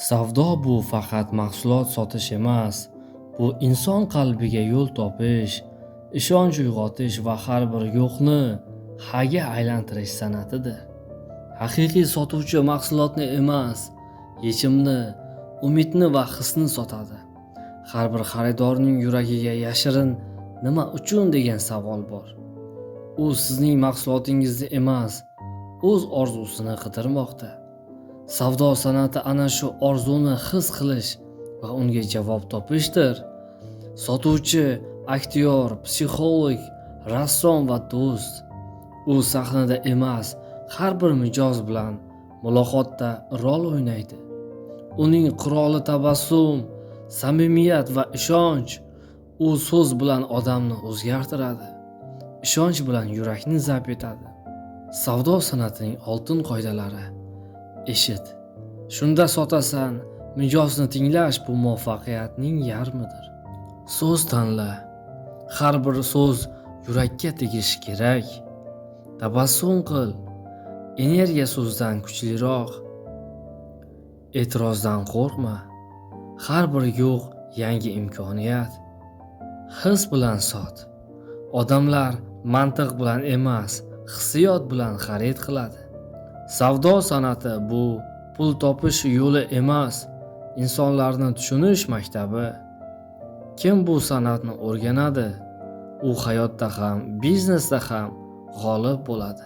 Savdo bu faqat mahsulot sotish emas, bu inson qalbiga yo'l topish, ishonch uyg'otish va har bir yo'qni haga aylantirish san'atidir. Haqiqiy sotuvchi mahsulotni emas, yechimni, umidni va hisni sotadi. Har bir xaridorning yuragiga yashirin "Nima uchun?" degan savol bor. U sizning mahsulotingizni emas, o'z orzusini qidirmoqda. Savdo san'ati ana shu orzuni his qilish va unga javob topishdir. Sotuvchi aktyor, psixolog, rassom va do'st. U sahnada emas, har bir mijoz bilan muloqotda rol o'ynaydi. Uning quroli tabassum, samimiyat va ishonch. U so'z bilan odamni o'zgartiradi, ishonch bilan yurakni zabt etadi. Savdo san'atining oltin qoidalari: Eshit, shunda sotasan. Mijozni tinglash bu muvaffaqiyatning yarmidir. So'z tanla, har bir so'z yurakka tegishi kerak. Tabassum qil, energiya so'zdan kuchliroq. E'tirozdan qo'rqma, har bir yo'q yangi imkoniyat. His bilan sot, odamlar mantiq bilan emas, hissiyot bilan xarid qiladi. Savdo san'ati bu pul topish yo'li emas, insonlarni tushunish maktabi. Kim bu san'atni o'rganadi, u hayotda ham, biznesda ham g'olib bo'ladi.